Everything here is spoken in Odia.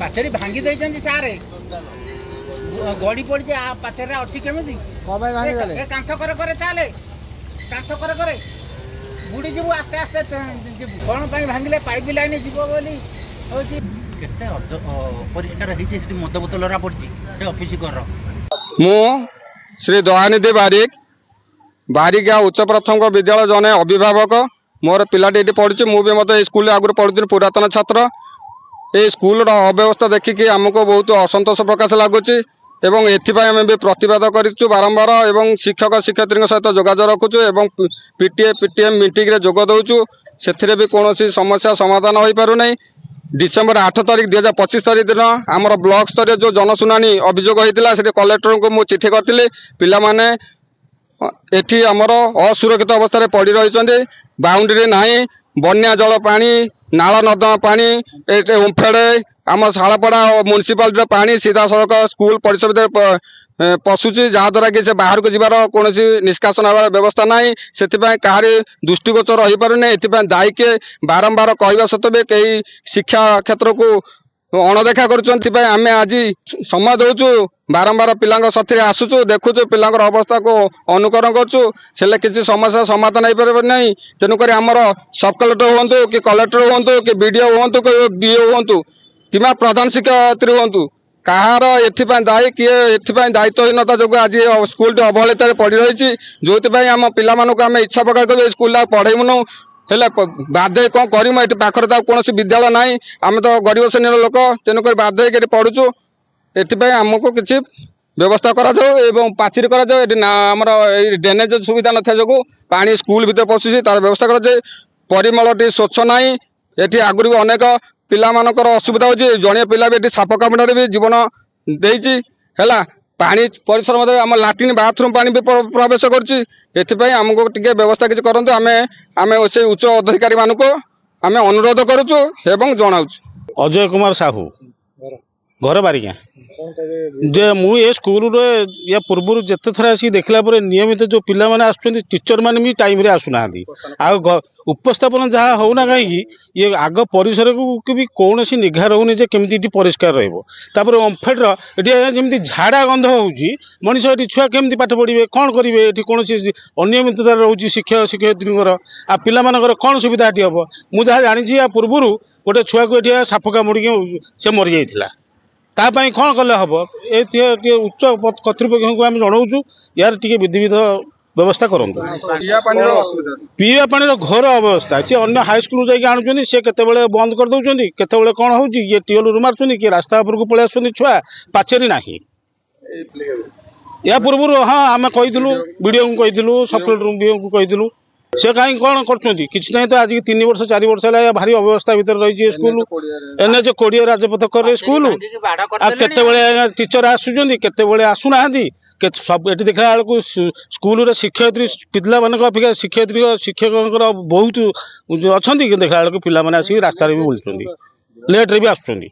ପାଚେରୀ ଭାଙ୍ଗି ଦେଇଛନ୍ତି ସାରେ, ଗଡ଼ି ପଡ଼ିଛି। ଆ ପାଚେରୀରେ ଅଛି କେମିତି? କଣ ପାଇଁ ଭାଙ୍ଗିଦେଲେ? ଏ କାନ୍ଥ କରେ କରେ ଚାଲେ, କାନ୍ଥ କରେ କରେ ବୁଡ଼ି ଯିବୁ, ଆସ୍ତେ ଆସ୍ତେ ଯିବୁ। କ'ଣ ପାଇଁ ଭାଙ୍ଗିଲେ? ପାଇପ୍ ଲାଇନ୍ ଯିବ ବୋଲି ହେଉଛି। କେତେ ଅପରିଷ୍କାର ହେଇଛି ସେଠି, ମଦ ବୋତଲରା ପଡ଼ିଛି ସେ ଅଫିସ କର। ମୁଁ ଶ୍ରୀ ଦୟାନିଧି ବାରିକ, ବାରିକା ଉଚ୍ଚ ପ୍ରାଥମିକ ବିଦ୍ୟାଳୟ ଜଣେ ଅଭିଭାବକ। ମୋର ପିଲାଟି ଏଠି ପଢ଼ୁଛି। ମୁଁ ବି ମଧ୍ୟ ଏଇ ସ୍କୁଲରେ ଆଗରୁ ପଢ଼ୁଥିଲି, ପୁରାତନ ଛାତ୍ର। ଏଇ ସ୍କୁଲର ଅବ୍ୟବସ୍ଥା ଦେଖିକି ଆମକୁ ବହୁତ ଅସନ୍ତୋଷ ପ୍ରକାଶ ଲାଗୁଛି ଏବଂ ଏଥିପାଇଁ ଆମେ ବି ପ୍ରତିବାଦ କରିଛୁ ବାରମ୍ବାର ଏବଂ ଶିକ୍ଷକ ଶିକ୍ଷୟିତ୍ରୀଙ୍କ ସହିତ ଯୋଗାଯୋଗ ରଖୁଛୁ ଏବଂ ପିଟିଏ ପିଟିଏମ୍ ମିଟିଂରେ ଯୋଗ ଦେଉଛୁ। ସେଥିରେ ବି କୌଣସି ସମସ୍ୟା ସମାଧାନ ହୋଇପାରୁନାହିଁ। ଡିସେମ୍ବର 8 ତାରିଖ 2025 ତାରିଖ ଦିନ ଆମର ବ୍ଲକ ସ୍ତରୀୟ ଯେଉଁ ଜନଶୁଣାଣି ଅଭିଯୋଗ ହୋଇଥିଲା, ସେଠି କଲେକ୍ଟରଙ୍କୁ ମୁଁ ଚିଠି କରିଥିଲି। ପିଲାମାନେ ଏଠି ଆମର ଅସୁରକ୍ଷିତ ଅବସ୍ଥାରେ ପଡ଼ି ରହିଛନ୍ତି, ବାଉଣ୍ଡ୍ରି ନାହିଁ, ବନ୍ୟା ଜଳ ପାଣି, ନାଳ ନର୍ଦ୍ଦମା ପାଣି, ଏଠି ଓମ୍ଫେଡ଼, ଆମ ଶାଳପଡ଼ା ମ୍ୟୁନିସିପାଲିଟିର ପାଣି ସିଧାସଳଖ ସ୍କୁଲ ପରିସର ଭିତରେ ପଶୁଛି, ଯାହାଦ୍ୱାରା କି ସେ ବାହାରକୁ ଯିବାର କୌଣସି ନିଷ୍କାସନ ହେବାର ବ୍ୟବସ୍ଥା ନାହିଁ। ସେଥିପାଇଁ କାହାରି ଦୃଷ୍ଟିଗୋଚର ହୋଇପାରୁନି। ଏଥିପାଇଁ ଦାୟୀ କିଏ? ବାରମ୍ବାର କହିବା ସତ୍ତ୍ୱେ କେହି ଶିକ୍ଷା କ୍ଷେତ୍ରକୁ ଅଣଦେଖା କରୁଛନ୍ତି। ସେଥିପାଇଁ ଆମେ ଆଜି ସମୟ ଦେଉଛୁ, ବାରମ୍ବାର ପିଲାଙ୍କ ସାଥିରେ ଆସୁଛୁ, ଦେଖୁଛୁ, ପିଲାଙ୍କର ଅବସ୍ଥାକୁ ଅନୁକରଣ କରୁଛୁ, ହେଲେ କିଛି ସମସ୍ୟା ସମାଧାନ ହେଇପାରିବ ନାହିଁ। ତେଣୁକରି ଆମର ସବ୍ କଲେକ୍ଟର ହୁଅନ୍ତୁ କି କଲେକ୍ଟର ହୁଅନ୍ତୁ କି ବିଡ଼ିଓ ହୁଅନ୍ତୁ କି ବିଓ ହୁଅନ୍ତୁ କିମ୍ବା ପ୍ରଧାନ ଶିକ୍ଷୟିତ୍ରୀ ହୁଅନ୍ତୁ, କାହାର ଏଥିପାଇଁ ଦାୟୀ କିଏ? ଏଥିପାଇଁ ଦାୟିତ୍ୱହୀନତା ଯୋଗୁଁ ଆଜି ଏ ସ୍କୁଲଟି ଅବହେଳିତରେ ପଡ଼ି ରହିଛି, ଯେଉଁଥିପାଇଁ ଆମ ପିଲାମାନଙ୍କୁ ଆମେ ଇଚ୍ଛା ପ୍ରକାଶ କରୁ ଏ ସ୍କୁଲରେ ଆଉ ପଢ଼େଇବୁନୁ। ହେଲେ ବାଧ୍ୟ ହେଇ କ'ଣ କରିମୁ? ଏଠି ପାଖରେ ତ ଆଉ କୌଣସି ବିଦ୍ୟାଳୟ ନାହିଁ। ଆମେ ତ ଗରିବ ଶ୍ରେଣୀର ଲୋକ, ତେଣୁକରି ବାଧ୍ୟ ହେଇକି ଏଠି ପଢ଼ୁଛୁ। ଏଥିପାଇଁ ଆମକୁ କିଛି ବ୍ୟବସ୍ଥା କରାଯାଉ ଏବଂ ପାଚେରୀ କରାଯାଉ। ଏଠି ନା ଆମର ଏଇ ଡ୍ରେନେଜ ସୁବିଧା ନଥିବା ଯୋଗୁଁ ପାଣି ସ୍କୁଲ ଭିତରେ ପଶୁଛି, ତାର ବ୍ୟବସ୍ଥା କରାଯାଏ। ପରିମଳଟି ସ୍ୱଚ୍ଛ ନାହିଁ। ଏଠି ଆଗରୁ ବି ଅନେକ ପିଲାମାନଙ୍କର ଅସୁବିଧା ହେଉଛି। ଜଣେ ପିଲା ବି ଏଠି ସାପ କାମୁଡ଼ାରେ ବି ଜୀବନ ଦେଇଛି। ହେଲା ପାଣି ପରିସର ମଧ୍ୟରେ ଆମ ଲାଟ୍ରିନ୍ ବାଥରୁମ୍ ପାଣି ବି ପ୍ରବେଶ କରୁଛି। ଏଥିପାଇଁ ଆମକୁ ଟିକେ ବ୍ୟବସ୍ଥା କିଛି କରନ୍ତୁ। ଆମେ ସେଇ ଉଚ୍ଚ ଅଧିକାରୀମାନଙ୍କୁ ଆମେ ଅନୁରୋଧ କରୁଛୁ ଏବଂ ଜଣାଉଛୁ। ଅଜୟ କୁମାର ସାହୁ, ଘର ବାରିଗାଁ। ଯେ ମୁଁ ଏ ସ୍କୁଲରେ ୟା ପୂର୍ବରୁ ଯେତେ ଥର ଆସିକି ଦେଖିଲା ପରେ, ନିୟମିତ ଯେଉଁ ପିଲାମାନେ ଆସୁଛନ୍ତି, ଟିଚର ମାନେ ବି ଟାଇମରେ ଆସୁନାହାନ୍ତି। ଆଉ ଉପସ୍ଥାପନ ଯାହା ହଉନା କାହିଁକି, ଇଏ ଆଗ ପରିସରକୁ ବି କୌଣସି ନିଘା ରହୁନି ଯେ କେମିତି ଏଠି ପରିଷ୍କାର ରହିବ। ତାପରେ ଓମ୍ଫେଡ଼ର ଏଠି ଆଜ୍ଞା ଯେମିତି ଝାଡ଼ା ଗନ୍ଧ ହେଉଛି, ମଣିଷ ଏଠି ଛୁଆ କେମିତି ପାଠ ପଢ଼ିବେ, କ'ଣ କରିବେ? ଏଠି କୌଣସି ଅନିୟମିତତା ରହୁଛି ଶିକ୍ଷକ ଶିକ୍ଷୟିତ୍ରୀଙ୍କର, ଆଉ ପିଲାମାନଙ୍କର କ'ଣ ସୁବିଧା ଏଠି ହେବ? ମୁଁ ଯାହା ଜାଣିଛି, ୟା ପୂର୍ବରୁ ଗୋଟେ ଛୁଆକୁ ଏଠି ସାପ କାମୁଡ଼ିକି ସେ ମରିଯାଇଥିଲା। ତା ପାଇଁ କ'ଣ କଲେ ହେବ? ଏ ଟିକେ ଟିକେ ଉଚ୍ଚ କର୍ତ୍ତୃପକ୍ଷଙ୍କୁ ଆମେ ଜଣାଉଛୁ, ୟାର ଟିକେ ବିଧିବିଧ ବ୍ୟବସ୍ଥା କରନ୍ତୁ। ପିଇବା ପାଣିର ଅସୁବିଧା। ପିଇବା ପାଣିର ଘୋର ଅବ୍ୟବସ୍ଥା। ସିଏ ଅନ୍ୟ ହାଇସ୍କୁଲ ଯାଇକି ଆଣୁଛନ୍ତି, ସେ କେତେବେଳେ ବନ୍ଦ କରିଦେଉଛନ୍ତି, କେତେବେଳେ କ'ଣ ହେଉଛି, କିଏ ଟିଅଲରୁ ମାରୁଛନ୍ତି, କିଏ ରାସ୍ତା ଉପରକୁ ପଳେଇ ଆସୁଛନ୍ତି ଛୁଆ, ପାଚେରୀ ନାହିଁ। ୟା ପୂର୍ବରୁ ହଁ ଆମେ କହିଥିଲୁ, ବିଡ଼ିଓଙ୍କୁ କହିଥିଲୁ, ସବ୍ ବିଓଙ୍କୁ କହିଥିଲୁ। ସେ କାହିଁ କ'ଣ କରୁଛନ୍ତି? କିଛି ନାହିଁ ତ। ଆଜିକି 3 ବର୍ଷ 4 ବର୍ଷ ହେଲା ଏ ଭାରି ଅବ୍ୟବସ୍ଥା ଭିତରେ ରହିଛି ଏ ସ୍କୁଲ। ଏନ୍ଏଚ୍ 20 ରାଜପଥ କରରେ ସ୍କୁଲ। ଭାଙ୍ଗିକି ବାଡ଼ ଆଉ କରିଦେଲେଣି। କେତେବେଳେ ଟିଚର ଆସୁଛନ୍ତି, କେତେବେଳେ ଆସୁନାହାନ୍ତି। କେତେ ସବୁ ଏଠି ଦେଖିଲା ବେଳକୁ ସ୍କୁଲରେ ଶିକ୍ଷୟିତ୍ରୀ, ପିଲାମାନଙ୍କ ଅପେକ୍ଷା ଶିକ୍ଷୟିତ୍ରୀ ଶିକ୍ଷକଙ୍କର ବହୁତ ଅଛନ୍ତି, କିନ୍ତୁ ଦେଖିଲା ବେଳକୁ ପିଲାମାନେ ଆସିକି ରାସ୍ତାରେ ବି ବୁଲୁଛନ୍ତି, ଲେଟ୍ରେ ବି ଆସୁଛନ୍ତି।